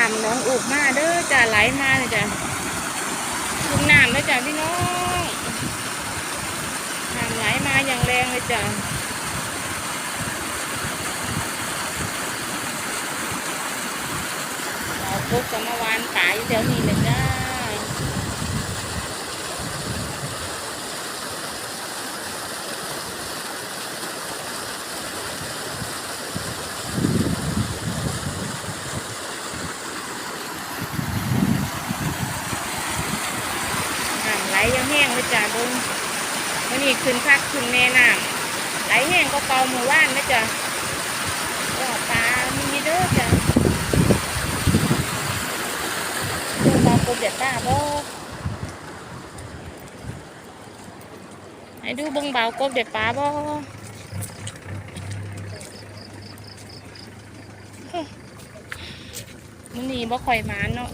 ນ້ຳໜອງອຸບມາເດີຈ້າ ໄຫຼມາເລີຍຈ້າ ຂຶ້ນນ້ຳແລ້ວຈ້າພີ່ນ້ອງ ນ້ຳໄຫຼມາຢ່າງແຮງເລີຍຈ້າ. ເອົາກົບກໍມາຫວ່ານປາຢູ່ແຖວນີ້ແຫຼະຈ້າ. ນ້ຳໄຫຼຢ່າງແຮງເລີຍຈ້າ ເບິ່ງ ມື້ນີ້ຂຶ້ນຄັກຂຶ້ນແນ່ ນ້ຳໄຫຼແຮງກວ່າເກົ່າມື້ວານເລີຍຈ້າ. ເອີ ປາມີເດີຈ້າ ເບິ່ງວ່າກົບໄດ້ປາບໍ່. ໃຫ້ດູເບິ່ງບ່າວກົບໄດ້ປາບໍ່? ມື້ນີ້ບໍ່ຄ່ອຍໝານເນາະ